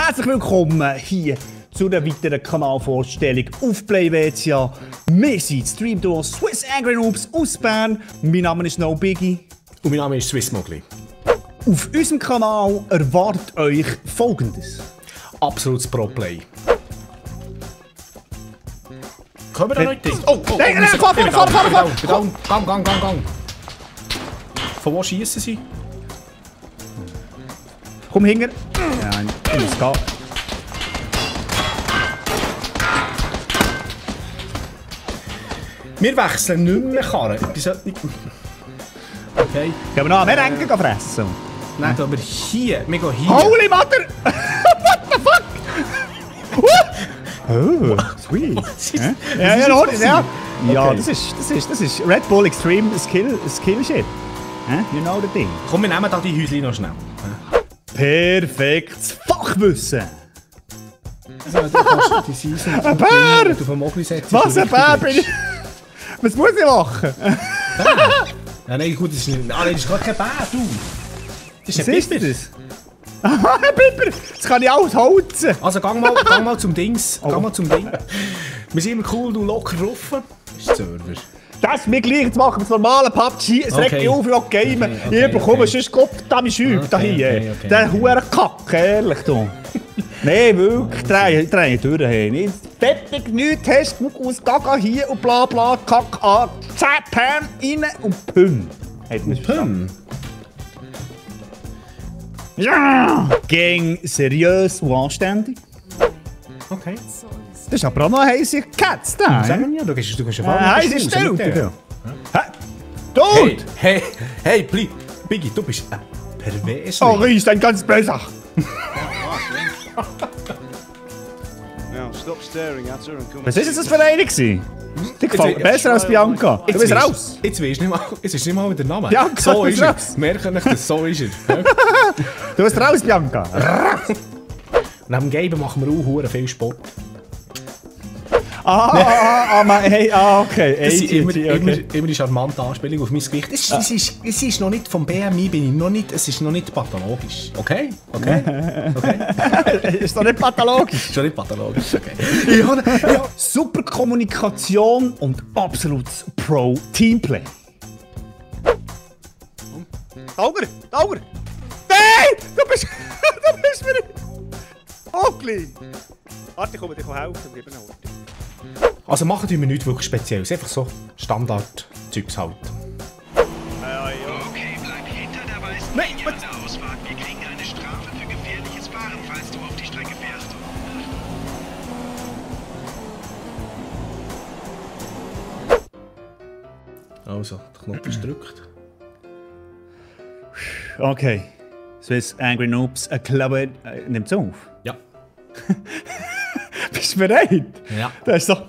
Herzlich willkommen hier zu einer weiteren Kanalvorstellung auf PlayVCA. Wir sind Streamduo Swiss Angry Noobs aus Bern. Mein Name ist No Biggie. Und mein Name ist Swiss Mogli. Auf unserem Kanal erwartet euch Folgendes. Absolutes Pro-Play. Können wir da nicht hin? Oh, nein, fahr! Gang. Von wo schießen sie? Komm hinter. Ja, ich muss gehen. Wir wechseln nicht mehr Karren. Okay. Gehen wir noch mehr Enken fressen? Nein, aber hier. Wir gehen hier. Holy Mother! What the fuck? Oh, sweet. Ja, das ist Red Bull Extreme Skill Shit. You know the thing. Komm, wir nehmen da die Häuschen noch schnell. Perfektes Fachwissen. Ein Bär! Was, ein Bär bin ich? Was muss ich machen? Ja, nein, gut, das ist nicht... das ist gar kein Bär, du. Das ist ein Pipper. Das? Aha, ein Pipper! Das kann ich alles holzen. Also, gang mal zum Dings. Gang mal zum Ding. Wir sind immer cool und locker drauf. Das ist der Server. Das ist mir gleich, jetzt machen wir das normale PUBG. Es regt mich auf, ich will gamen. Ich bekomme sonst Gott Schüb da hier. Der hure Kack, ehrlich du. Nein, wirklich, drei durch. Nicht fertig, nichts hast, guck aus, Gaga hier und bla bla, Kack an. 10 Pam rein und Püm. Püm? Ja! Gang seriös und anständig. Okay. Das ist aber auch noch ein heißer Katz da. Sag mal ja, du kannst ja heiße Stelle. Dude! Hey, please. Biggie, du bist ein Perverser. Oh, Ries, dein ganz besser. Was ist das für eine gewesen? Die gefällt mir besser als Bianca. Du bist raus. Jetzt weißt du nicht mal der Name. Bianca, so ist er. raus. Merke nicht, dass so ist er. Du bist raus, Bianca. Neben dem Gaben machen wir auch viel Sport. Okay. Das ist immer die charmante Anspielung auf mein Gewicht. Es ist noch nicht vom BMI, es ist noch nicht pathologisch. Okay? Ist doch nicht pathologisch. Ist doch nicht pathologisch, okay. Ja. Super Kommunikation und absolutes Pro-Teamplay. Tauger! Nein! Du bist mir... Ogli! Warte, ich komme dir helfen. Gib mir Also machen wir nichts wirklich Spezielles. Einfach so Standard-Zeugs halt. Okay, bleib hinter der weißen Linie an der Ausfahrt. Wir kriegen eine Strafe für gefährliches Fahren, falls du auf die Strecke fährst. Also, der Knopf ist gedrückt. Okay. Swiss Angry Noobs, ein Club nimmt auf. Ja. Bist du bereit? Ja. Das ist doch...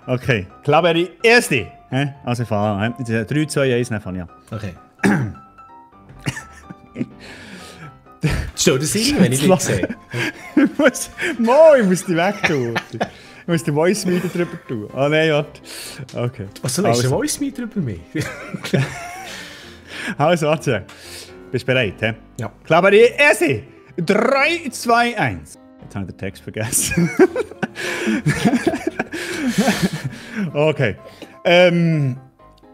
Okay, Klapperi, erste. Also ich fahre. 3, 2, 1, dann fange ich an. Okay. Stell das hin, wenn ich dich sehe. Ich muss die weg tun. Ich muss den Voice Meter drüber tun. Ah nein, warte. Okay. Was soll ich? Voice Meter über mich? Also, warte. Bist du bereit? He? Ja. Klapperi, erste. 3, 2, 1. Jetzt habe ich den Text vergessen. Okay.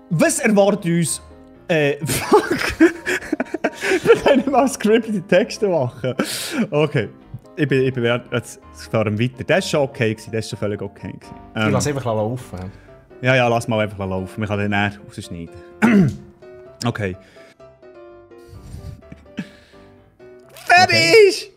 Was erwartet uns... Fuck. Wir können mal scriptete Texte machen. Okay. Ich bewerte jetzt fahren weiter. Das war schon okay, das war schon völlig okay. Ich lasse einfach laufen. Ja, lass mal einfach laufen. Wir können den näher rausschneiden. Okay. Fertig!